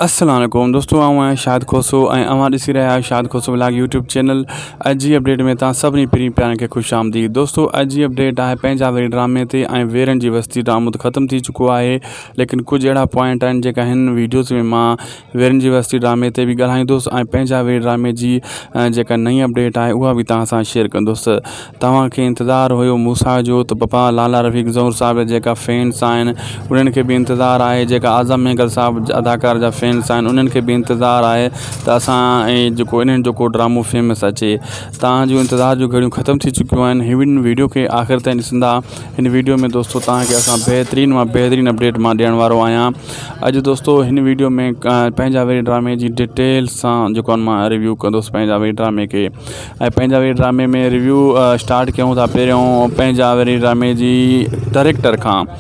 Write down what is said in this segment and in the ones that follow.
السلام عليڪم دوستو آئون آهيان شاهد کوسو ۽ اوهان ڏسي رهيا آهيو Shahid Khoso vlog YouTube channel اڄ جي اپڊيٽ ۾ توهان سڀني پرين پيارن کي خوش آمديد دوستو اڄ جي اپڊيٽ آهي پنهنجا وري ڊرامي تي ۽ ويرن جي وستي ڊرامو ته ختم ٿي چڪو آهي ليڪن ڪجهه اهڙا پوائنٽ آهن جيڪا هن ويڊيوز ۾ مان ويرن جي وستي ڊرامي تي به ڳالهائيندس ۽ پنهنجا وري ڊرامي جي جيڪا نئين اپڊيٽ آهي اها به توهان سان شيئر ڪندس توهان کي انتظار هيو موسيٰ جو ته پپا لالا رفيق زئور صاحب جا جيڪا فينس آهن انهن کي به انتظار آهي جيڪا اعظم مينگل صاحب اداڪار جا فينس آهن انهن کي به انتظار آهي ته اسان ۽ جيڪو انهن جو ڪو ڊرامو فيمس اچي توهان جو انتظار جون گهڙيون ختم ٿي چڪيون آهن هن ويڊيو کي آخر تائين ڏسندا هن ويڊيو ۾ دوستو توهان کي اسان بهترين مان بهترين اپڊيٽ مان ڏيڻ وارو آهيان اڄ دوستو هن ويڊيو ۾ پنهنجا وري ڊرامي جي ڊيٽيل سان جيڪو مان ريويو ڪندس پنهنجا وري ڊرامي کي ۽ پنهنجا وري ڊرامي ۾ ريويو اسٽارٽ ڪيون ٿا پهريون پنهنجا وري ڊرامي جي ڊائريڪٽر کان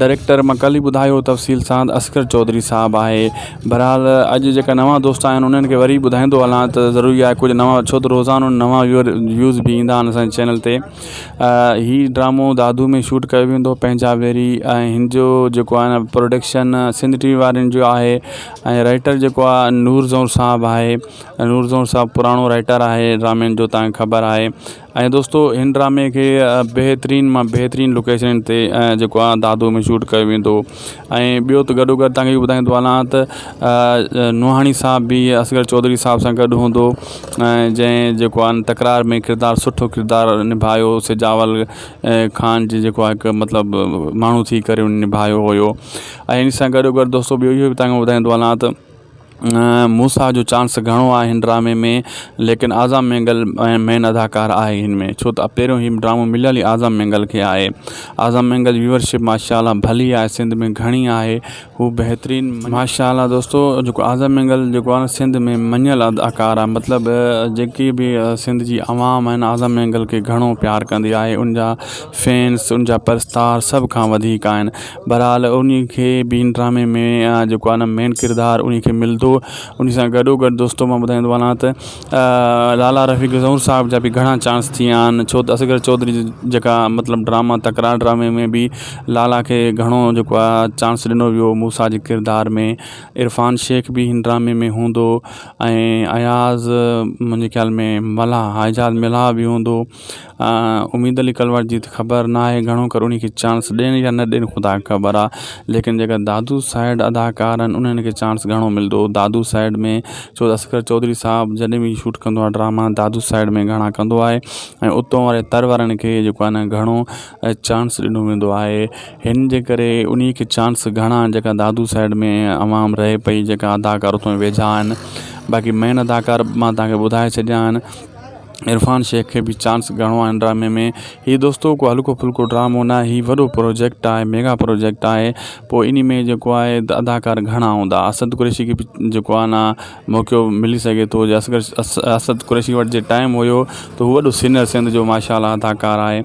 ڊائريڪٽر مان ڪلهه ئي ٻڌايو تفصيل سان اصغر چوڌري صاحب آهي بهرحال اڄ جيڪا نوان دوست آهن انهن کي وري ٻڌائيندو هلان ته ضروري آهي ڪجهه نوان ڇو ته روزانو نوان ويور ويوز به ايندا آهن اسانجي چينل تي هي ڊرامو دادو ۾ شوٽ ڪيو ويندو پنهنجا ويري ۽ هن جو جيڪو آهي نه پروڊڪشن سنڌ ٽي وي وارن جو آهي ۽ رائيٽر جيڪو آهي نور زئور صاحب آهي نور زئور صاحب پراڻو رائيٽر آهي ڊرامن جو تهان کي خبر آهي ۽ دوستو هن ڊرامي کي بهترين مان بهترين لوڪيشن تي جيڪو آهي دادو ۾ شوٽ ڪيو ويندو ۽ ٻيو ته گڏو گڏ تهان کي ٻڌائيندو هلان ته نوحاڻي صاحب به اصغر چوڌري صاحب سان گڏ هوندو ۽ جنهن جيڪو آهي تڪرار ۾ ڪردار سٺو ڪردار نڀايو سجاول خان جي جيڪو آهي هڪ مطلب ماڻهو ٿي ڪري نڀايو هيو ۽ ان سان گڏو گڏ دوستو ٻيو اهو به تهان کي ٻڌائيندو هلان ته موسيٰ جو چانس گهڻو آهي هن ڊرامي ۾ ليڪن اعظم مينگل مين اداڪار آهي هن ۾ ڇو ته پهريون هي ڊرامو مليل ئي اعظم مينگل کي آهي اعظم مينگل ويورشپ ماشاء الله ڀلي آهي سنڌ ۾ گهڻي آهي هو بهترين ماشاء الله دوستو جيڪو اعظم مينگل جيڪو آهي سنڌ ۾ مڃيل اداڪار آهي مطلب جيڪي به سنڌ جي عوام آهن اعظم مينگل کي گهڻو پيار ڪندي آهي ان جا فينس ان جا پرستار سڀ کان وڌيڪ آهن بھرحال انھي کي به ھن ڊرامي ۾ جيڪو آھي نه مين ڪردار انھي کي ملندو انھي سان گڏو گڏ دوستو مان ٻڌائيندو ھلان ته لالا رفيق زئور صاحب جا به گھڻا چانس ٿي ويا آھن ڇو ته اصغر چوڌري جيڪا مطلب ڊراما تڪرار ڊرامي ۾ به لالا کي گھڻو جيڪو آھي چانس ڏنو ويو موسيٰ جي ڪردار ۾ عرفان شيخ به ھن ڊرامي ۾ ھوندو ۽ اياز منھنجي خيال ۾ ملاح اعجاز ملاح به ھوندو اميد علي ڪلوڙ جي ته خبر ناهي گهڻو ڪري انهي کي چانس ڏين يا نه ڏين خدا کي خبر آ ليڪن جيڪا دادو سائيڊ اداڪار آهن انهن کي چانس گهڻو ملندو دادو سائيڊ ۾ ڇو ته اصغر چوڌري صاحب جڏهن به شوٽ ڪندو آهي ڊراما دادو سائيڊ ۾ گهڻا ڪندو آهي ۽ اتو واري تر وارن کي جيڪو آهي نه گهڻو چانس ڏنو ويندو آهي هن جي ڪري انهي کي چانس گهڻا جيڪا دادو سائيڊ ۾ عوام رهي پئي جيڪا اداڪار اتو ويجها آهن باقي مين اداڪار مان توهان کي ٻڌائي ڇڏيا آهن عرفان شيخ کي به چانس گهڻو آهي هن ڊرامي ۾ هي دوستو ڪو هلڪو ڦلڪو ڊرامو نه آهي هي وڏو پروجيڪٽ آهي ميگا پروجيڪٽ آهي پوء انهي ۾ جيڪو آهي ته اداڪار گهڻا هوندا اسد قريشي کي به جيڪو آهي نه موقعو ملي سگهي ٿو جي اصغر اسد قريشي وٽ جي ٽائيم هيو ته هو وڏو سينئر سنڌ جو ماشاء الله اداڪار آهي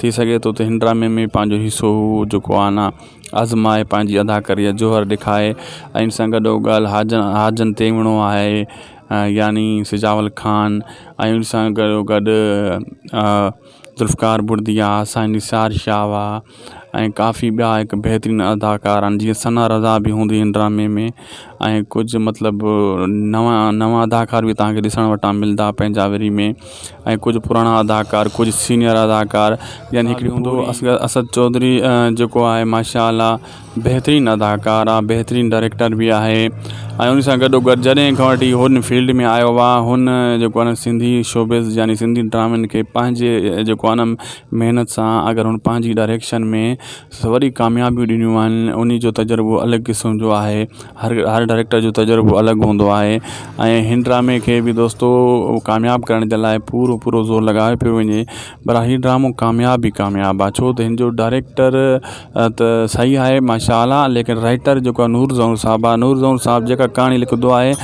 ٿي سگهي ٿو ته هن ڊرامي ۾ پنهنجو حصو هو جيڪو آهي نه آزمائي پنهنجي اداڪاري جا جوهر ڏيکاري ۽ ان سان گڏو گڏ حاجن حاجن تيوڻو آهي يعني سجاول خان ۽ ان سان گڏو گڏ ذوالفقار بڙدي آ سائين نثار شاهه آ ۽ ڪافي ٻيا هڪ بهترين اداڪار آهن جيئن ثنا رضا به هوندي هن ڊرامي ۾ ۽ ڪجهه مطلب نوان نوان اداڪار به توهان کي ڏسڻ وٽان ملندا پنهنجا وري ۾ ۽ ڪجهه پراڻا اداڪار ڪجهه سينئر اداڪار يعني هڪڙي هوندو اسد چوڌري جيڪو آهي ماشاء الله بهترين اداڪار آ بهترين ڊائريڪٽر به آهي ۽ ان سان گڏو گڏ جڏهن کان وٺي هن فيلڊ ۾ آيو آ هن جيڪو آ نه سنڌي شوبز يعني سنڌي ڊرامن کي پنهنجي جيڪو آ نه محنت سان اگر هن پنهنجي ڊائريڪشن ۾ وڏي ڪاميابيون ڏنيون آهن ان جو تجربو الڳ قسم جو آهي هر هر ڊائريڪٽر جو تجربو الڳ هوندو آهي ۽ هن ڊرامي کي به دوستو ڪامياب ڪرڻ جي لاء پورو پورو زور لڳايو پيو وڃي پر هي ڊرامو ڪامياب ئي ڪامياب آ ڇو ته هن جو ڊائريڪٽر ته صحيح آهي ماشاء الله ليڪن رائيٽر جيڪو آهي نور زئور صاحب آهي نور زئور صاحب جيڪا ڪهاڻي لکندو آهي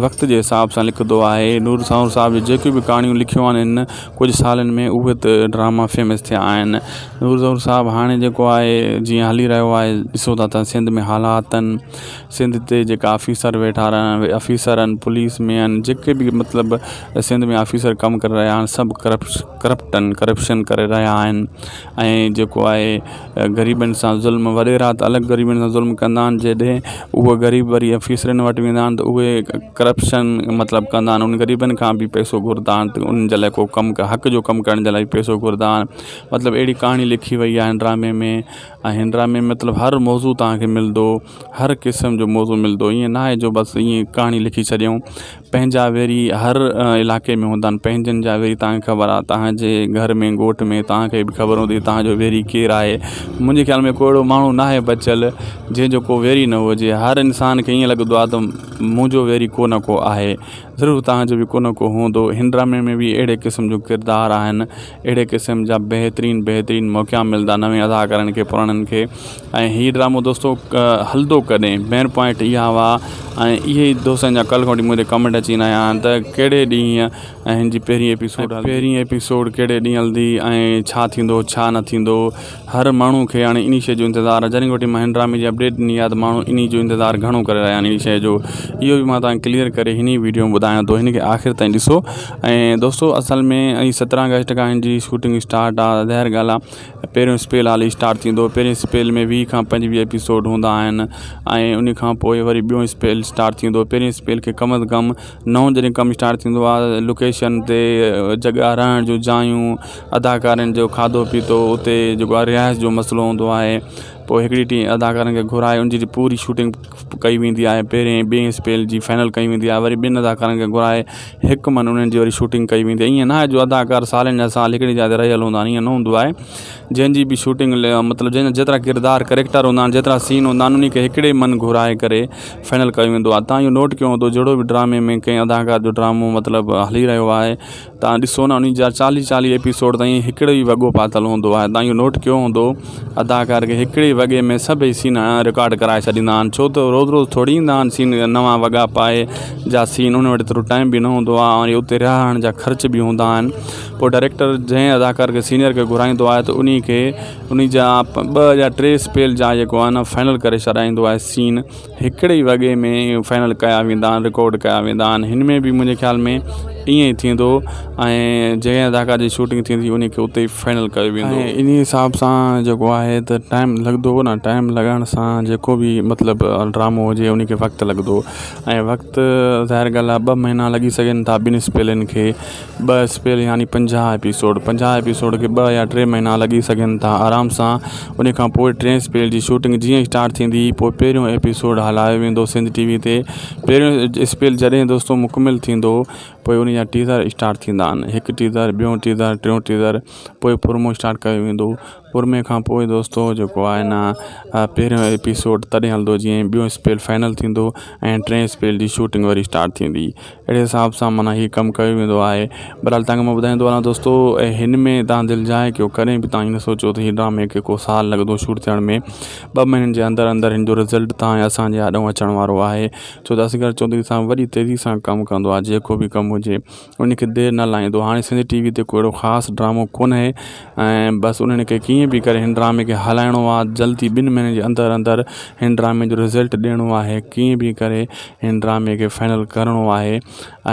وقت جي حساب سان لکندو آهي نور زئور صاحب جون جيڪيون به ڪهاڻيون لکيون آهن هن ڪجهه سالن ۾ اهي ته ڊراما فيمس ٿيا آهن نور زئور صاحب هاڻي جيڪو آهي. آهي جيئن هلي رهيو آهي ڏسو ٿا ته سنڌ ۾ حالات آهن سنڌ تي جيڪا آفيسر ويٺا آفيسر آهن پوليس ۾ آهن جيڪي به مطلب سنڌ ۾ آفيسر ڪم ڪري رهيا آهن سڀ ڪرپش ڪرپٽ آهن ڪرپشن ڪري رهيا آهن ۽ جيڪو آهي غريبن سان ظلم وڏيرا ته الڳ غريبن سان ظلم ڪندا آهن جڏهن اهي غريب وري آفيسرن وٽ ويندا آهن ته اهي ڪرپشن مطلب ڪندا آهن ان غريبن کان به پئسو گهرندا آهن ته انهن جي لاءِ ڪو ڪم حق جو ڪم ڪرڻ جي لاءِ به پئسو گهرندا آهن مطلب اهڙي ڪهاڻي لکي وئي آهي هن ڊرامي ۾ ۽ هن ڊرامي ۾ مطلب هر موضوع توهان کي ملندو هر قسم جو موضوع ملندو ائين نه آهي جو بس ائين ڪهاڻي لکي ڇڏيائون پنهنجا ويري هر علائقي ۾ هوندا آهن پنهنجن جا ويري توهان کي خبر آهي توهان جي گهر ۾ ڳوٺ ۾ توهان کي به خبر هوندي توهان جو ويري ڪير آهي منهنجي خيال ۾ ڪو اهڙو ماڻهو نه آهي بچيل جنهن جو ڪو ويري نه هجي هر انسان کي ائين لڳندو آهي ته منهنجو ويري ڪو نه ڪو آهي ضرور توهان جو به ڪو نه ڪو هوندو هن ڊرامي ۾ به اهڙي قسم جو ڪردار آهن اهڙي قسم جا بهترين بهترين موقعا ملندا نوين اداڪارن کي پراڻن کي ۽ هي ڊرامو دوستو هلندو ڪڏهن مين پوائنٽ اها هئا ۽ اهي ئي دوستن جا ڪلهه کان وٺي منهنجي ڪمينٽ اچي رهيا آهن ته ڪهڙي ڏينهن ۽ هن جي پهرين ايپيسوڊ پهرين ايپيسوڊ ڪهڙي ڏينهن هلندي ۽ ڇا ٿيندو ڇا نه ٿيندو هر ماڻهو کي هاڻي انهي شي جو انتظار آهي جڏهن کان وٺي مان هن ڊرامي جي اپڊيٽ ڏني آهي ته ماڻهو انهي جو انتظار گهڻو ڪري رهيا آهن انهي شي جو اهو به مان توهان کي ڪليئر ڪري هن ئي ويڊيو ۾ ٻڌايان ٿو هن کي آخر تائين ڏسو ۽ دوستو اصل ۾ ۽ سترهن آگسٽ کان هن جي شوٽنگ اسٽارٽ آهي ظاهر ڳالهه آهي پهريون اسپيل حالي اسٽارٽ ٿيندو پهرين اسپيل ۾ 20 کان 25 ايپيسوڊ هوندا آهن ۽ ان کان پوء وري ٻيو اسپيل اسٽارٽ ٿيندو پهرين اسپيل کي ڪم از ڪم نئون جڏهن ڪم اسٽارٽ ٿيندو آهي لوڪيشن تي جڳهه رهڻ جون جايون اداڪارن جو کاڌو پيتو اتي جيڪو آهي رهائش جو مسئلو هوندو آهي پوءِ هڪڙي ٽيم اداڪارن کي گهرائي ان جي پوري شوٽنگ ڪئي ويندي آهي پهرين ۽ ٻئي اسپيل جي فائنل ڪئي ويندي آهي وري ٻين اداڪارن کي گهرائي هڪ من انهن جي وري شوٽنگ ڪئي ويندي آهي ائين نه آهي جو اداڪار سالن جا سال هڪڙي جاءِ تي رهيل هوندا آهن ائين نه هوندو آهي جنهن جي به شوٽنگ مطلب جنهن جا جيترا ڪردار ڪريڪٽر هوندا آهن جيترا سين هوندا آهن ان کي هڪڙي من گهرائي ڪري فائنل ڪيو ويندو آهي تان اهو نوٽ ڪيو هوندو جهڙو به ڊرامي ۾ ڪنهن اداڪار جو ڊرامو مطلب هلي رهيو آهي تان ڏسو نه انهي جا چاليهه چاليهه ايپيسوڊ تائين هڪڙو ئي وڳو پاتل هوندو آهي تان اهو نوٽ ڪيو هوندو اداڪار کي هڪڙي وڳي ۾ سڀئي سين رڪارڊ ڪرائي ڇڏيندا آهن ڇو ته روز روز ٿوري ايندا آهن سين نوان وڳا پائي جا سين ان وٽ ايترو ٽائيم به نه هوندو آهي وري اتي رهڻ جا خرچ به هوندا آهن پوءِ ڊائريڪٽر جنهن اداڪار کي سينئر کي گهرائيندو آهي ته انهي کي انهي جا ٻه يا ٽي اسپيل جا جيڪو آهي نه فائنل ڪري ڇڏائيندو آهي سين هڪڙي ئي وڳي ۾ فائنل ڪيا ويندا آهن رڪارڊ ڪيا ويندا آهن هن ۾ به منهنجي خيال ۾ ائين ئي ٿيندو ۽ جنهن اداڪار جي شوٽنگ ٿيندي ان کي اتي ئي فائنل ڪيو ويندو ۽ انهي حساب سان جيڪو آهي ته ٽائيم لڳندو نه ٽائيم لڳڻ سان جيڪو به مطلب ڊرامو هجي ان کي وقت لڳندو ۽ وقت ظاهر ڳالهه آهي ٻه مهينا لڳي سگهن ٿا ٻن اسپيلن کي ٻه اسپيل يعني 50 ايپيسوڊ 50 ايپيسوڊ کي ٻه يا ٽي مهينا لڳي سگهن ٿا آرام سان ان کان پوء ٽئين اسپيل جي شوٽنگ جيئن اسٽارٽ ٿيندي پوء پهريون ايپيسوڊ هلايو ويندو سنڌ ٽي وي تي پهريون اسپيل جڏهن دوستو مڪمل ٿيندو پوء ان جا ٽيزر اسٽارٽ ٿيندا آهن هڪ ٽيزر ٻيون ٽيزر ٽيون ٽيزر پوء پرومو اسٽارٽ ڪيو ويندو پرمي کان پوء دوستو جيڪو آهي نه پهريون ايپيسوڊ تڏهن هلندو جيئن ٻيون اسپيل فائنل ٿيندو ۽ ٽئين اسپيل جي شوٽنگ وري اسٽارٽ ٿيندي اهڙي حساب سان معنيٰ هي ڪم ڪيو ويندو آهي بهرحال تهانکي مان ٻڌائيندو هلان دوستو هن ۾ تهان دل جاء ڪيو ڪڏهن به تهان ائين نه سوچو ته هي ڊرامي کي ڪو سال لڳندو شوٽ ٿيڻ ۾ ٻه مهينن جي اندر اندر هن جو رزلٽ تهان ۽ اسان جي آڏو اچڻ وارو آهي ڇو ته اصغر چوڌري صاحب وڏي تيزي سان ڪم ڪندو آهي جيڪو به ڪم هجي ان کي دير نه لائيندو هاڻي سنڌ ٽي وي تي ڪو اهڙو خاص ڊرامو ڪونهي ۽ بس انهن کي ڪيئن به ڪري هن ڊرامي کي هلائڻو آهي جلدي ٻن مهينن جي اندر اندر هن ڊرامي جو رزلٽ ڏيڻو آهي ڪيئن به ڪري هن ڊرامي کي فائنل ڪرڻو آهي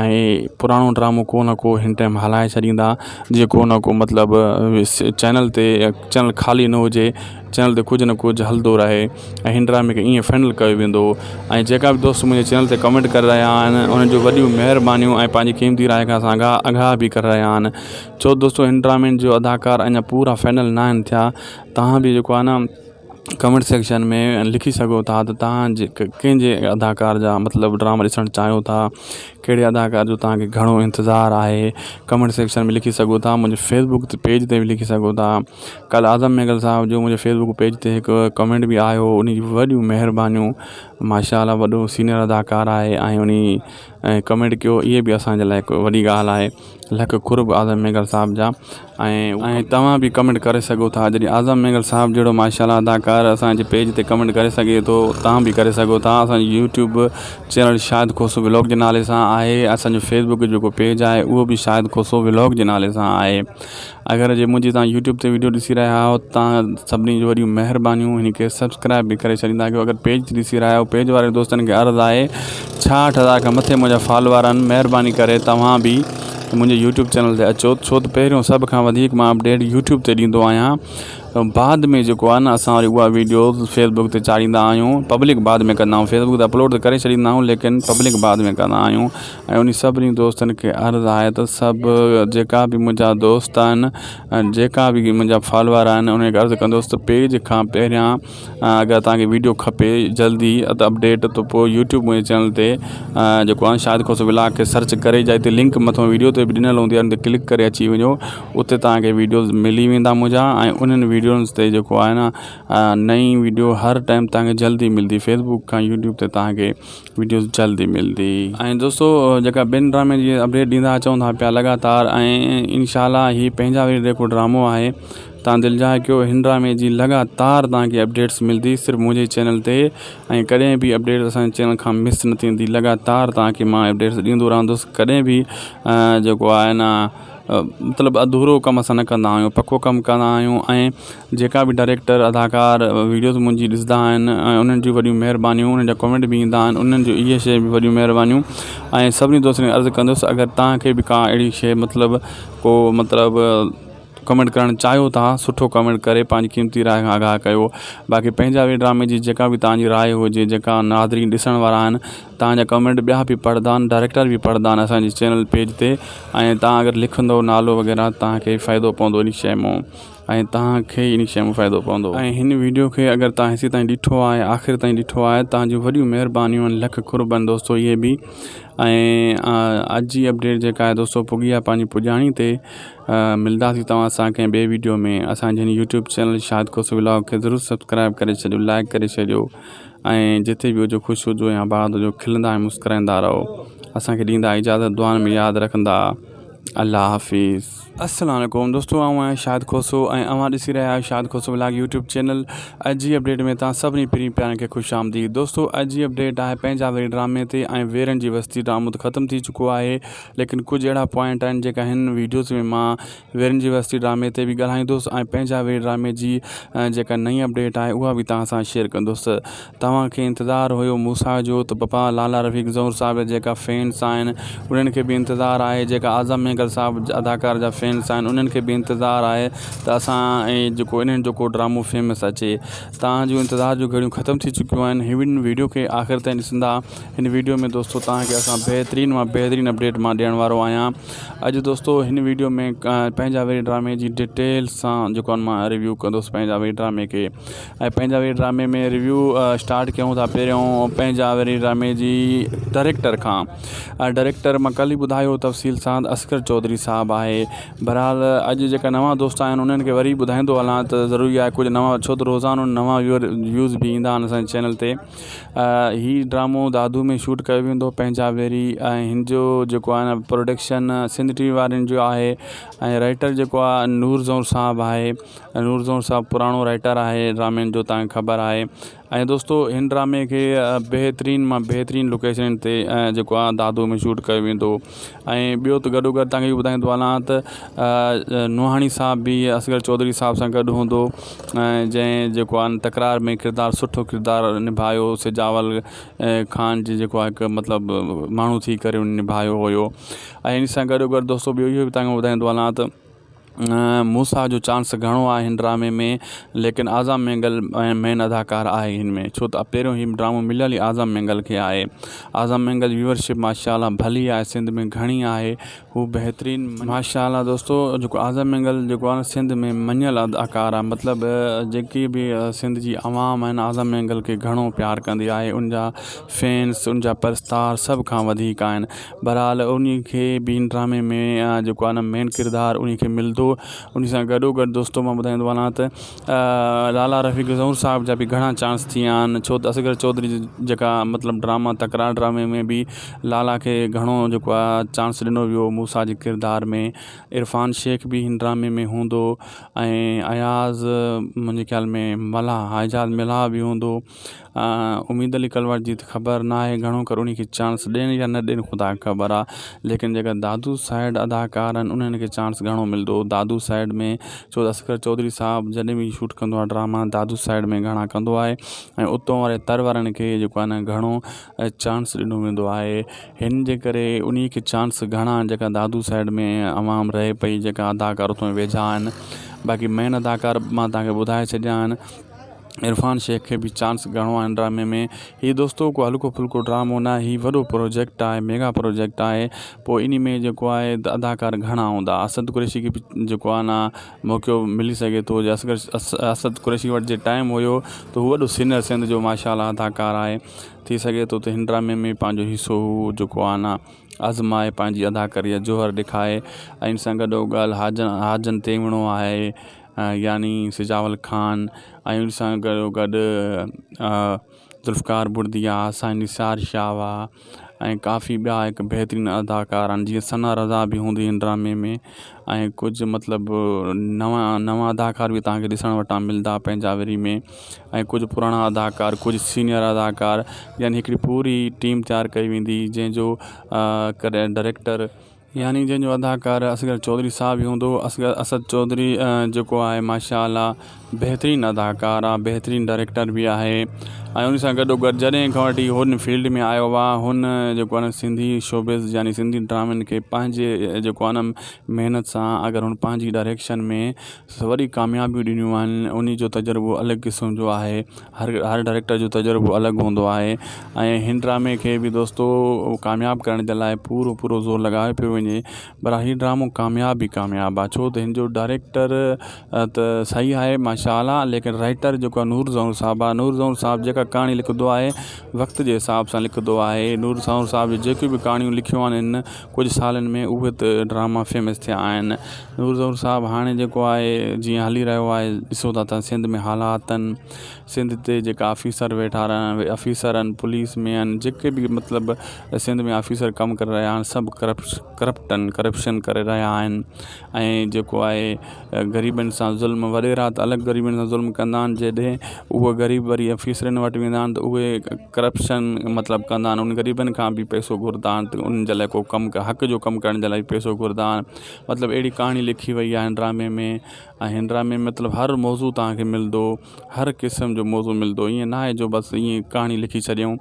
۽ پراڻو ڊرامو ڪو نه ڪو هن ٽائيم هلائي ڇڏيندا جيئن ڪو نه ڪو مطلب چينل تي چينل خالي نه هجي چينل تي ڪجهه نه ڪجهه هلندو رهي ۽ هن ڊرامي کي ائين فائنل ڪيو ويندو ۽ جيڪا به دوست منهنجي چينل تي ڪمينٽ ڪري رهيا آهن انهن جون وڏيون مهربانيون ۽ پنهنجي قيمتي راء کان اسان آگاهه به ڪري رهيا آهن ڇو دوستو هن ڊرامي جو اداڪار اڃا پورا فائنل نه آهن ٿيا توهان به جيڪو آهي نه ڪمينٽ سيڪشن ۾ لکي سگهو ٿا ته توهان جي ڪنهن جي اداڪار جا مطلب ڊراما ڏسڻ چاهيو ٿا ڪهڙي اداڪار جو توهان کي گهڻو انتظار آهي ڪمينٽ سيڪشن ۾ لکي سگهو ٿا منهنجي فيسبڪ تي پيج تي به لکي سگهو ٿا ڪالهه اعظم مينگل صاحب جو منهنجي فيسبڪ پيج تي هڪ ڪمينٽ به آيو ان جون وڏيون مهربانيون ماشاء الله وڏو سينئر اداڪار آهي ۽ انهي ڪمينٽ ڪيو اهي به اسان جي لاء هڪ وڏي ڳالهه آهي لک قرب اعظم مينگل صاحب جا ۽ توهان به ڪمينٽ ڪري سگهو ٿا جڏهن اعظم مينگل صاحب جهڙو ماشاء الله اداڪار. اداڪار اسان جي پيج تي ڪمينٽ ڪري سگهي ٿو توهان به ڪري سگهو ٿا اسان جي YouTube channel Shahid Khoso vlog جي نالي سان آهي اسان جو فيسبوڪ جيڪو پيج آهي اهو به شاهد کوسو ولاگ جي نالي سان آهي اگر جي منهنجي توهان يوٽيوب تي ويڊيو ڏسي رهيا آهيو توهان سڀني جون وڏيون مهربانيون هن کي سبسڪرائب به ڪري ڇڏيندا ڪيو اگر پيج تي ڏسي رهيا آهيو پيج واري دوستن کي عرض آهي 66000 کان مٿي منهنجا فالوور آهن مهرباني ڪري توهان به منهنجي يوٽيوب چينل تي اچو ڇو ته پهريون سڀ کان وڌيڪ مان اپڊيٽ يوٽيوب تي ڏيندو آهيان بعد ۾ جيڪو آهي نه اسان وري اها ويڊيوز فيسبوڪ تي چاڙهيندا آهيون پبلڪ بعد ۾ ڪندا آهيون فيسبوڪ تي اپلوڊ ته ڪري ڇڏيندا آهيون ليڪن پبلڪ بعد ۾ ڪندا آهيون ۽ انهي سڀني دوستن کي عرض آهي ته سڀ جيڪا به منهنجا دوست آهن ۽ جيڪا به منهنجا فالوور آهن انهن کي عرض ڪندس ته پيج کان پهريان اگر توهان کي ويڊيو کپي جلدي ته اپڊيٽ ته پوء يوٽيوب منهنجي چينل تي جيڪو آهي شاهد کوسو ولاگ کي سرچ ڪري جتي لنڪ مٿو ويڊيو تي به ڏنل هوندي آهي ان تي ڪلڪ ڪري اچي وڃو اتي توهان کي ويڊيوز ملي ويندا منهنجا ۽ انهن ويڊيوز تي جيڪو آهي نه نئين ويڊيو هر ٽائيم توهان کي جلدي ملندي فيسبوڪ کان يوٽيوب تي توهان کي ويڊيوز جلدي ملندي. ۽ دوستو جيڪا ٻين ڊرامي جي اپڊيٽ ڏيندا اچون ٿا پيا لڳاتار ۽ انشاء الله هي پنهنجا وير جيڪو ڊرامو آهي تان دل جاء ڪيو هن ڊرامي جي لڳاتار تان کي اپڊيٽس ملندي صرف منهنجي چينل تي ۽ ڪڏهن به اپڊيٽس اسان جي چينل کان مس نه ٿيندي لڳاتار تان کي مان اپڊيٽس ڏيندو رهندس ڪڏهن به جيڪو آهي نه مطلب اڌورو ڪم اسان نه ڪندا آهيون پڪو ڪم ڪندا آهيون ۽ جيڪا به ڊائريڪٽر اداڪار ويڊيوز منهنجي ڏسندا آهن ۽ انهن جون وڏيون مهربانيون انهن جا ڪمينٽ به ايندا آهن انهن جو اهي شيء به وڏيون مهربانيون ۽ سڀني دوستن کي عرض ڪندس اگر توهان کي به ڪا اهڙي شيء مطلب ڪو مطلب ڪمينٽ ڪرڻ چاهيو ٿا سٺو ڪمينٽ ڪري پنهنجي قيمتي راء کان آگاهه ڪيو باقي پنهنجا وي ڊرامي جي جيڪا به توهان جي راء هجي جيڪا ناظرين ڏسڻ وارا آهن توهان جا ڪمينٽ ٻيا به پڙهندا آهن ڊائريڪٽر به پڙهندا آهن اسان جي چينل پيج تي ۽ توهان اگر لکندو نالو وغيره توهان کي فائدو پوندو ان شيء مون ۽ توهان کي ان شيء مون فائدو پوندو ۽ هن ويڊيو کي اگر توهان هيسي تائين ڏٺو آهي آخر تائين ڏٺو آهي توهان جون وڏيون مهربانيون آهن لک قرب آهن دوستو اهي به ۽ اڄ جي اپڊيٽ جيڪا آهي دوستو پڳي آهي پنهنجي پڄاڻي تي ملداسين توهان سان ڪنهن ٻي ويڊيو ۾ اسان جي هن YouTube channel Shahid Khoso vlog کي ضرور سبسڪرائب ڪري ڇڏيو لائڪ ڪري ڇڏيو ۽ جتي به هجو خوش هجو ۽ آباد هجو کلندا ۽ مسڪرائيندا رهو اسان کي ڏيندا اجازت دعائن ۾ ياد رکندا الله حافظ. السلام عليڪم دوستو آئون آهيان شاهد کوسو ۽ اوهان ڏسي رهيا آهيو Shahid Khoso vlog YouTube channel اڄ جي اپڊيٽ ۾ توهان سڀني پرين پيارن کي خوش آمديد دوستو اڄ جي اپڊيٽ آهي پنهنجا وري ڊرامي تي ۽ ويرن جي وستي ڊرامو ته ختم ٿي چڪو آهي ليڪن ڪجهه اهڙا پوائنٽ آهن جيڪا هن ويڊيوز ۾ مان ويرن جي وستي ڊرامي تي به ڳالهائيندس ۽ پنهنجا وير ڊرامي جي جيڪا نئين اپڊيٽ آهي اها به توهان سان شيئر ڪندس توهان کي انتظار هيو موسيٰ جو ته پپا لالا رفيق زئور صاحب جا جيڪا فينس آهن انهن کي به انتظار آهي جيڪا اعظم مينگل صاحب اداڪار جا فينس آهن انهن کي به انتظار آهي ته اسان ۽ جيڪو انهن جو ڪو ڊرامو فيمس اچي توهان جون انتظار جون گهڙيون ختم ٿي چڪيون آهن هن ويڊيو کي آخر تائين ڏسندا هن ويڊيو ۾ دوستو توهان کي اسان بهترين مان بهترين اپڊيٽ مان ڏيڻ وارو آهيان اڄ دوستو هن ويڊيو ۾ پنهنجا ويري ڊرامي جي ڊيٽيل سان جيڪو مان ريويو ڪندس پنهنجا ويري ڊرامي کي ۽ پنهنجا ويري ڊرامي ۾ ريويو اسٽارٽ ڪيون ٿا پهريون پنهنجا ويري ڊرامي جي ڊائريڪٽر کان ڊائريڪٽر مان ڪل ئي ٻڌايو تفصيل سان اصغر چوڌري صاحب آهي بهرحال اڄ جيڪا نوان دوست آهن انهن کي وري ٻڌائيندو هلان ته ضروري آهي ڪجهه نوان ڇو ته روزانو نوان ويور ويوز به ايندا آهن اسان جي چينل تي هي ڊرامو دادو ۾ شوٽ ڪيو ويندو پنهنجا ويري ۽ هن جو جيڪو آهي نه پروڊڪشن سنڌ ٽي وي وارن جو آهي ۽ رائيٽر جيڪو آهي نور زئور صاحب آهي نور زئور صاحب پراڻو رائيٽر آهي ڊرامن جو تهان کي خبر آهي ۽ دوستو هن ڊرامي کي بهترين مان بهترين لوڪيشن تي جيڪو آهي دادو ۾ شوٽ ڪيو ويندو ۽ ٻيو ته گڏو گڏ تهان کي اهو ٻڌائيندو هلان ته نوحاڻي صاحب به اصغر چوڌري صاحب سان گڏ هوندو ۽ جنهن جيڪو آهي تڪرار ۾ ڪردار سٺو ڪردار نڀايو سجاول خان جي جيڪو آهي هڪ مطلب ماڻهو ٿي ڪري ان نڀايو هيو ۽ ان سان گڏو گڏ دوستو ٻيو اهو به تهان کي ٻڌائيندو هلان ته موسيٰ جو چانس گهڻو آهي هن ڊرامي ۾ ليڪن اعظم مينگل مين اداڪار آهي هن ۾ ڇو ته پهريون هي ڊرامو مليل ئي اعظم مينگل کي آهي اعظم مينگل ويورشپ ماشاء الله ڀلي آهي سنڌ ۾ گهڻي آهي هو بهترين ماشاء الله دوستو جيڪو اعظم مينگل جيڪو آهي نه سنڌ ۾ مڃيل اداڪار آهي مطلب جيڪي به سنڌ جي عوام آهن اعظم مينگل کي گهڻو پيار ڪندي آهي ان جا فينس ان جا پرستار سڀ کان وڌيڪ آهن بهرحال ان کي به ان ڊرامي ۾ جيڪو آهي نه مين ڪردار ان کي ملندو. ٿو. ان سان گڏو گڏ دوستو مان ٻڌائيندو هلان ته لالا رفيق زئور صاحب جا به گهڻا چانس ٿي ويا آهن ڇو ته اصغر چوڌري جيڪا مطلب ڊراما تڪرار ڊرامي ۾ به لالا کي گهڻو جيڪو آهي چانس ڏنو ويو موسيٰ جي ڪردار ۾ عرفان شيخ به هن ڊرامي ۾ هوندو ۽ اياز منهنجي خيال ۾ ملاح اعجاز ملاح به هوندو اميد علي ڪلوڙ جي ته خبر ناهي گهڻو ڪري انهي کي چانس ڏين يا نه ڏين خدا کي خبر آ ليڪن جيڪا دادو سائيڊ اداڪار آهن انهن کي چانس گهڻو ملندو دادو سائيڊ ۾ ڇو ته اصغر چوڌري صاحب جڏهن به شوٽ ڪندو آ ڊراما دادو سائيڊ ۾ گهڻا ڪندو آهي ۽ اتو واري تر وارن کي جيڪو آهي نه گهڻو چانس ڏنو ويندو آهي هن جي ڪري انهي کي چانس گهڻا جيڪا دادو سائيڊ ۾ عوام رهي پئي جيڪا اداڪار اتو ويجها آهن باقي مين اداڪار مان توهان کي ٻڌائي ڇڏيا آهن عرفان شيخ کي به چانس گهڻو آهي هن ڊرامي ۾ هي دوستو ڪو هلڪو ڦلڪو ڊرامو نه آهي هي وڏو پروجيڪٽ آهي ميگا پروجيڪٽ آهي پوء انهي ۾ جيڪو آهي ته اداڪار گهڻا هوندا اسد قريشي کي به جيڪو آهي نه موقعو ملي سگهي ٿو جي اصغر اسد قريشي وٽ جي ٽائيم هيو ته هو وڏو سينئر سنڌ جو ماشاء الله اداڪار آهي ٿي سگهي ٿو ته هن ڊرامي ۾ پنهنجو حصو هو جيڪو آهي نه آزمائي پنهنجي اداڪاري جا جوهر ڏيکاري ۽ ان سان گڏو گڏ حاجن حاجن تيوڻو آهي يعني سجاول خان ۽ ان سان گڏو گڏ ذوالفقار بڙدي آ سائين نثار شاهه آ ۽ ڪافي ٻيا هڪ بهترين اداڪار آهن جيئن ثنا رضا به هوندي هن ڊرامي ۾ ۽ ڪجهه مطلب نوان نوان اداڪار به توهان کي ڏسڻ وٽان ملندا پنهنجا وري ۾ ۽ ڪجهه پراڻا اداڪار ڪجهه سينئر اداڪار يعني هڪڙي پوري ٽيم تيار ڪئي ويندي جنهن جو ڪڏهن ڊائريڪٽر يعني جنهن جو اداڪار اصغر چوڌري صاحب ئي هوندو اصغر اسد چوڌري جيڪو آهي ماشاء الله بهترين اداڪار آهي بهترين ڊائريڪٽر به آهي ۽ ان سان گڏو گڏ جڏهن کان وٺي هن فيلڊ ۾ آيو آهي هن جيڪو آهي نه سنڌي شوبز يعني سنڌي ڊرامن کي پنهنجي جيڪو آهي نه محنت سان اگر هن پنهنجي ڊائريڪشن ۾ وڏي ڪاميابيون ڏنيون آهن انهي جو تجربو الڳ قسم جو آهي هر هر ڊائريڪٽر جو تجربو الڳ هوندو آهي ۽ هن ڊرامي کي به دوستو ڪامياب ڪرڻ جي لاءِ پورو پورو زور لڳايو پيو وڃي پر هي ڊرامو ڪامياب ئي ڪامياب آهي ڇو ته هن جو ڊائريڪٽر ته صحيح آهي ماشاء الله ليڪن رائيٽر جيڪو آهي نور زئور صاحب آهي نور زئور صاحب جيڪا ڪهاڻي لکندو آهي وقت جي حساب سان لکندو آهي نور زئور صاحب جيڪي به ڪهاڻيون لکيون آهن هن ڪجهه سالن ۾ اهي ته ڊراما فيمس ٿيا آهن نور ظهور صاحب هاڻي جيڪو آهي جيئن هلي رهيو آهي ڏسو ٿا ته سنڌ ۾ حالات آهن سنڌ تي جيڪا آفيسر ويٺا رهن آفيسر آهن پوليس ۾ آهن جيڪي به مطلب سنڌ ۾ آفيسر ڪم ڪري رهيا آهن سڀ ڪرپش ڪرپٽ آهن ڪرپشن ڪري رهيا آهن ۽ جيڪو آهي غريبن سان ظلم وڏيرا ته الڳ غريبن سان ظلم ڪندا آهن جڏهن اهي غريب وري آفيسرن وٽ ويندا آهن ته اهي ڪرپشن مطلب ڪندا آهن انهن غريبن کان به پئسو گهرندا آهن ته انهن جي لاءِ ڪو ڪم حق جو ڪم ڪرڻ جي لاءِ پئسو گهرندا آهن مطلب اهڙي ڪهاڻي لکي وئي آهي هن ڊرامي ۾ ۽ هن ڊرامي ۾ مطلب هر موضوع توهان کي ملندو هر قسم جو موضوع ملندو ائين نه آهي جو بس ائين ڪهاڻي لکي ڇڏيائون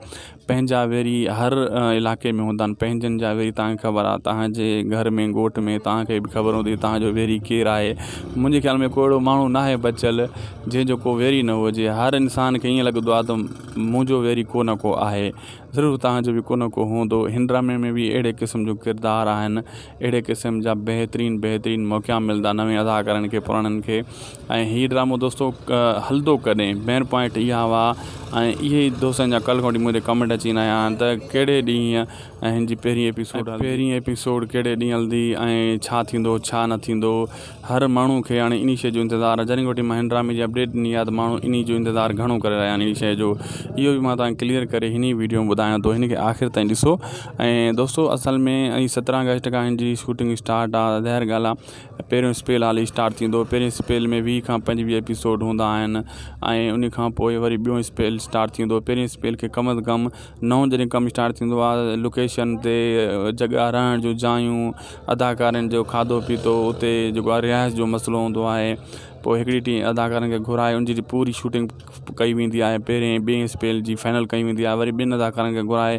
پنهنجا ويري هر علائقي ۾ هوندا آهن پنهنجن جا ويري توهان کي خبر آهي توهان جي گهر ۾ ڳوٺ ۾ توهان کي به خبر هوندي توهان جو ويري ڪير آهي منهنجي خيال ۾ ڪو اهڙو ماڻهو نه آهي بچيل جنهن جو ڪو ويري نه هجي هر انسان کي ائين لڳندو آهي ته منهنجو ويري ڪو نه ڪو آهي ضرور توهان جو به ڪو نه ڪو هوندو هن ڊرامي ۾ به اهڙي قسم جو ڪردار آهن اهڙي قسم جا بهترين بهترين موقعا ملندا نوين اداڪارن کي پراڻن کي ۽ هي ڊرامو دوستو هلندو ڪڏهن مين پوائنٽ اها هئا ۽ اهي ئي دوستن جا ڪلهه کان وٺي مون تي ڪمينٽ اچي رهيا آهن ته ڪهڙي ڏينهن ۽ هن جي پهرين ايپيسوڊ پهرين ايپيسوڊ ڪهڙي ڏينهن هلندي ۽ ڇا ٿيندو ڇا نه ٿيندو هر ماڻهو کي هاڻي انهي شيء جو انتظار آهي جڏهن کان وٺي مان هن ڊرامي جي اپڊيٽ ڏني آهي ته ماڻهو انهي جو انتظار گهڻو ڪري رهيا آهن انهي شيء جو اهو به مان توهان کي ڪليئر ڪري هن ئي ويڊيو ۾ ٻڌايان ٿو هن کي آخر تائين ڏسو ۽ دوستو اصل ۾ ۽ سترهن آگسٽ کان هن جي شوٽنگ اسٽارٽ آهي ظاهر ڳالهه آهي پهريون اسپيل حالي اسٽارٽ ٿيندو پهرين اسپيل ۾ 20 کان 25 ايپيسوڊ هوندا آهن ۽ ان کان پوء وري ٻيو اسپيل اسٽارٽ ٿيندو پهرين اسپيل کي ڪم از ڪم نئون جڏهن ڪم اسٽارٽ ٿيندو آهي لوڪيشن تي جڳهه رهڻ جون جايون اداڪارن جو کاڌو پيتو اتي جيڪو آهي رهائش جو مسئلو هوندو آهي پوءِ هڪڙي ٽيم اداڪارن کي گهرائي ان جي پوري شوٽنگ ڪئي ويندي آهي پهرين ۽ ٻئي اسپيل جي فائنل ڪئي ويندي آهي وري ٻين اداڪارن کي گهرائي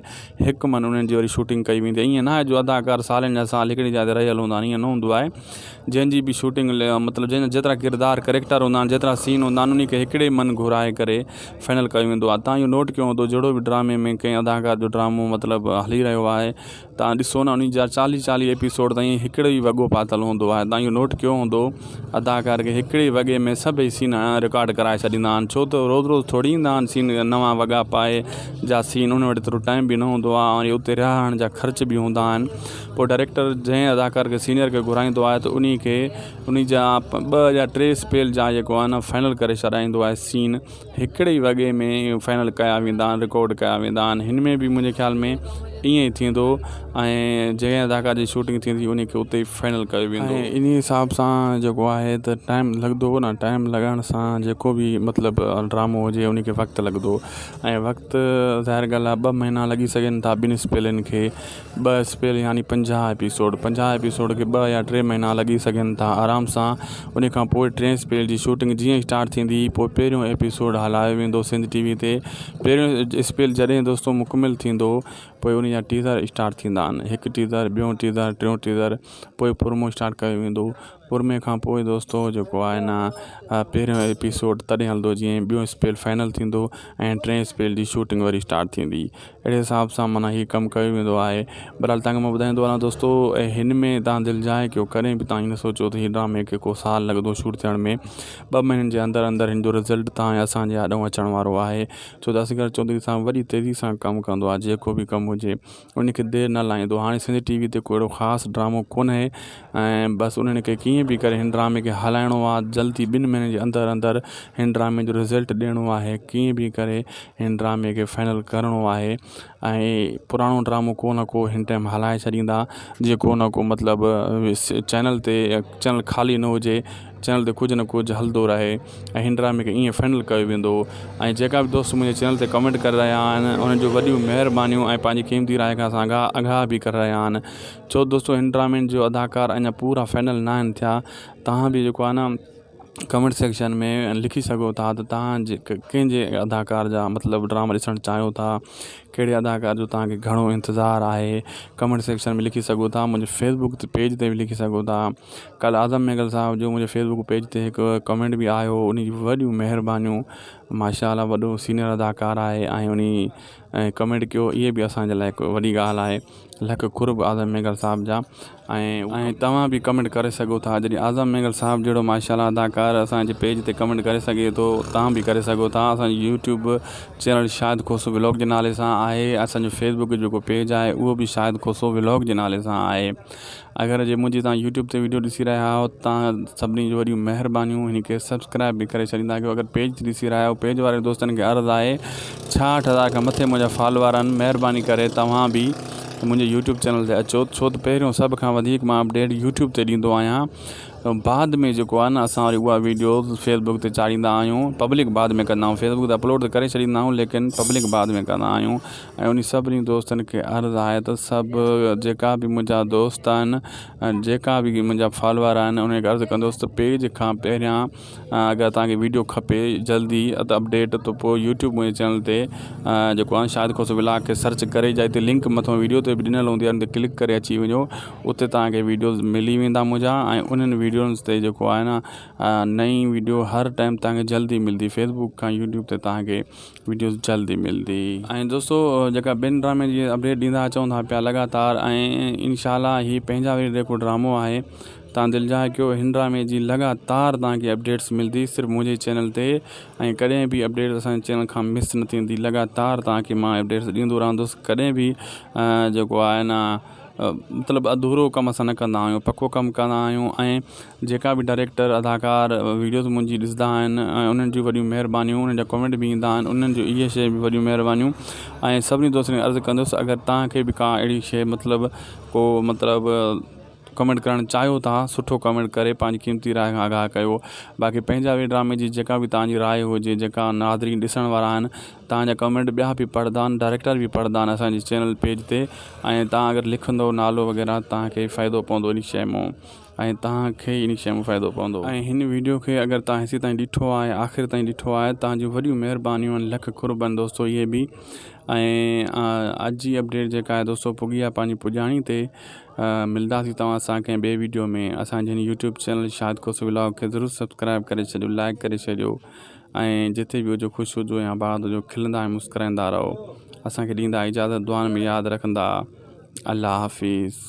هڪ من انهن جي وري شوٽنگ ڪئي ويندي آهي ائين نه آهي جو اداڪار سالن جا سال هڪڙي جاء تي رهيل هوندا آهن ائين نه هوندو آهي جنهن جي به شوٽنگ مطلب جنهن جا جيترا ڪردار ڪريڪٽر هوندا آهن جيترا سين هوندا آهن انهي کي هڪڙي من گهرائي ڪري فائنل ڪيو ويندو آهي تان اهو نوٽ ڪيو هوندو جهڙو به ڊرامي ۾ ڪنهن اداڪار جو ڊرامو مطلب هلي رهيو آهي تان ڏسو نه انهي جا چاليهه چاليهه ايپيسوڊ تائين هڪڙو ئي وڳو پاتل هوندو آهي تان اهو نوٽ ڪيو هوندو اداڪار کي هڪڙي وڳي ۾ سڀئي سين رڪارڊ ڪرائي ڇڏيندا آهن ڇو ته روز روز ٿوري ايندا آهن سين نوان وڳا پائي جا سين ان وٽ ايترو ٽائيم به نه هوندو آهي ۽ اتي رهڻ جا خرچ به هوندا آهن پوءِ ڊائريڪٽر جنهن اداڪار کي سينيئر کي گهرائيندو آهي ته انهي کي انهي جا ٻه يا ٽي اسپيل جا جيڪو آهي نه فائنل ڪري ڇڏائيندو آهي سين هڪڙي ئي وڳي ۾ فائنل ڪيا ويندا آهن رڪارڊ ڪيا ويندا آهن هن ۾ به منهنجي خيال ۾ ائين ئي ٿيندو ۽ جنهن اداڪار جي شوٽنگ ٿيندي ان کي اتي ئي فائنل ڪيو ويندو. ۽ انهي حساب سان جيڪو آهي ته ٽائيم لڳندو نه ٽائيم لڳڻ سان جيڪو به مطلب ڊرامو هجي ان کي وقت لڳندو ۽ وقت ظاهر ڳالهه آهي ٻه مهينا لڳي سگهن ٿا ٻن اسپيلن کي ٻه اسپيل يعني 50 ايپيسوڊ 50 ايپيسوڊ کي ٻه يا ٽي مهينا لڳي سگهن ٿا آرام سان ان کان پوء ٽئين اسپيل جي شوٽنگ جيئن اسٽارٽ ٿيندي پوء پهريون ايپيسوڊ هلايو ويندو سنڌ ٽي وي تي پهريون اسپيل جڏهن دوستو مڪمل ٿيندو پوء ان جا ٽيزر اسٽارٽ ٿيندا آهن هڪ ٽيزر ٻيون ٽيزر ٽيون ٽيزر پوء پرومو اسٽارٽ ڪيو ويندو پرمي کان پوء دوستو جيڪو آهي نه پهريون ايپيسوڊ تڏهن هلندو جيئن ٻيون اسپيل فائنل ٿيندو ۽ ٽئين اسپيل جي شوٽنگ وري اسٽارٽ ٿيندي اهڙي حساب سان معنيٰ هي ڪم ڪيو ويندو آهي بهرحال تهانکي مان ٻڌائيندو هلان دوستو هن ۾ تهان دل جاء ڪيو ڪڏهن به تهان ائين نه سوچو ته هي ڊرامي کي ڪو سال لڳندو شوٽ ٿيڻ ۾ ٻه مهينن جي اندر اندر هن جو رزلٽ تهان ۽ اسان جي آڏو اچڻ وارو آهي ڇو ته اصغر چوڌري صاحب وڏي تيزي سان ڪم ڪندو آهي جيڪو به ڪم هجي ان کي دير نه لائيندو هاڻي سنڌ ٽي وي تي ڪو اهڙو خاص ڊرامو ڪونهي ۽ بس انهن کي ڪيئن به ڪري هن ڊرامي کي هلائڻو آهي جلدي ٻن مهينن جي اندر اندر هن ڊرامي جو رزلٽ ڏيڻو آهي ڪيئن به ڪري هن ڊرامي کي فائنل ڪرڻو آهي ۽ پراڻو ڊرامو ڪو نه ڪو هن ٽائيم هلائي ڇڏيندا جيئن ڪو نه ڪو مطلب چينل تي چينل خالي نه هجي چينل تي ڪجهه نه ڪجهه هلندو رهي ۽ هن ڊرامي کي ائين فائنل ڪيو ويندو ۽ جيڪا به دوست منهنجي چينل تي ڪمينٽ ڪري رهيا آهن انهن جون وڏيون مهربانيون ۽ پنهنجي قيمتي راء کان اسان آگاهه به ڪري رهيا آهن ڇو دوستو هن ڊرامي جو اداڪار اڃا پورا فائنل نه آهن ٿيا توهان به جيڪو آهي نه ڪمينٽ سيڪشن ۾ لکي سگهو ٿا ته توهان جي ڪنهن جي اداڪار جا مطلب ڊراما ڏسڻ چاهيو ٿا ڪهڙي اداڪار جو توهان کي گهڻو انتظار آهي ڪمينٽ سيڪشن ۾ لکي سگهو ٿا منهنجي فيسبڪ تي پيج تي به لکي سگهو ٿا ڪالهه اعظم مينگل صاحب جو منهنجي فيسبڪ پيج تي هڪ ڪمينٽ به آيو ان جون وڏيون مهربانيون ماشاء الله وڏو سينئر اداڪار آهي ۽ انهي ڪمينٽ ڪيو اهي به اسان جي لاء هڪ وڏي ڳالهه آهي لک قرب اعظم مينگل صاحب جا ۽ توهان به ڪمينٽ ڪري سگهو ٿا جڏهن اعظم مينگل صاحب جهڙو ماشاء الله اداڪار اسان جي پيج تي ڪمينٽ ڪري سگهي ٿو توهان به ڪري سگهو ٿا اسان جي YouTube channel Shahid Khoso vlog جي نالي سان آهي اسان جو فيسبڪ جيڪو پيج آهي اهو به شاهد کوسو ولاگ جي نالي سان آهي اگر جي منهنجي توهان يوٽيوب تي ويڊيو ڏسي رهيا آهيو توهان سڀني جون وڏيون مهربانيون هن کي سبسڪرائب به ڪري ڇڏيندا ڪيو اگر پيج تي ڏسي رهيا آهيو پيج واري دوستن کي عرض آهي 66000 کان مٿي منهنجا فالوور آهن مهرباني ڪري توهان به منهنجي يوٽيوب چينل تي اچو ڇو ته پهريون سڀ کان وڌيڪ مان اپڊيٽ يوٽيوب تي ڏيندو آهيان بعد ۾ جيڪو آهي نه اسان وري اها ويڊيو فيسبڪ تي چاڙهيندا آهيون پبلڪ بعد ۾ ڪندا آهيون فيسبڪ تي اپلوڊ ته ڪري ڇڏيندا آهيون ليڪن پبلڪ بعد ۾ ڪندا آهيون ۽ انهي سڀني دوستن کي عرض آهي ته سڀ جيڪا به منهنجا دوست آهن ۽ جيڪا به منهنجا فالوور آهن انهن کي عرض ڪندس ته پيج کان پهريان اگر توهان کي ويڊيو کپي جلدي ته اپڊيٽ ته پوء يوٽيوب منهنجي چينل تي جيڪو آهي شاهد کوسو ولاگ کي سرچ ڪري جتي لنڪ مٿو ويڊيو تي به ڏنل هوندي آهي ان تي ڪلڪ ڪري اچي وڃو اتي توهان کي ويڊيوز ملي ويندا منهنجا ۽ انهن ويڊيوز تي جيڪو آهي نه نئين ويڊيو هر ٽائيم توهان کي جلدي ملندي فيسبڪ کان يوٽيوب تي توهان کي ويڊيوز جلدي ملندي. ۽ دوستو جيڪا ٻين ڊرامي جي اپڊيٽ ڏيندا اچون ٿا پيا لڳاتار ۽ انشاء الله هي پنهنجا وير جيڪو ڊرامو آهي تان دل جاء ڪيو هن ڊرامي جي لڳاتار تان کي اپڊيٽس ملدي صرف منهنجي چينل تي ۽ ڪڏهن به اپڊيٽس اسان جي چينل کان مس نه ٿيندي لڳاتار تان کي مان اپڊيٽس ڏيندو رهندس ڪڏهن به جيڪو آهي نه مطلب اڌورو ڪم اسان نه ڪندا آهيون پڪو ڪم ڪندا آهيون ۽ جيڪا به ڊائريڪٽر اداڪار ويڊيوز منهنجي ڏسندا آهن ۽ انهن جون وڏيون مهربانيون انهن جا ڪمينٽ به ايندا آهن انهن جو اهي شيء به وڏيون مهربانيون ۽ سڀني دوستن کي عرض ڪندس اگر توهان کي به ڪا اهڙي شيء مطلب ڪو مطلب ڪمينٽ ڪرڻ چاهيو ٿا سٺو ڪمينٽ ڪري پنهنجي قيمتي راء کان آگاهه ڪيو باقي پنهنجا وي ڊرامي جي جيڪا به توهان جي راء هجي جيڪا ناظرين ڏسڻ وارا آهن توهان جا ڪمينٽ ٻيا به پڙهندا آهن ڊائريڪٽر به پڙهندا آهن اسان جي چينل پيج تي ۽ توهان اگر لکندو نالو وغيره توهان کي فائدو پوندو ان شيء مون ۽ توهان کي ان شيء مون فائدو پوندو ۽ هن ويڊيو کي اگر توهان هيسي تائين ڏٺو آهي آخر تائين ڏٺو آهي توهان جون وڏيون مهربانيون آهن لک قرب آهن دوستو اهي به ۽ اڄ جي اپڊيٽ جيڪا آهي دوستو پڳي آهي پنهنجي پڄاڻي تي ملداسين توهان سان ڪنهن ٻي ويڊيو ۾ اسان جي هن YouTube channel Shahid Khoso vlog کي ضرور سبسڪرائب ڪري ڇڏيو لائڪ ڪري ڇڏيو ۽ جتي به هجو خوش هجو ۽ آباد هجو کلندا ۽ مسڪرائيندا رهو اسان کي ڏيندا اجازت دعائن ۾ ياد رکندا الله حافظ.